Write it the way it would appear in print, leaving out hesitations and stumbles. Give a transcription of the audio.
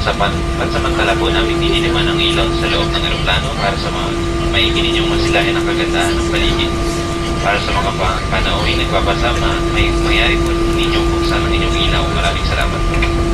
Pansamantala po namin didiliman ang ilaw sa loob ng eroplano para sa mga maigi ninyong masilayan ang kagandahan ng paligid. Para sa mga panauhing nagpapasama, may mangyari po ninyong buksan ang inyong ilaw. Maraming salamat po.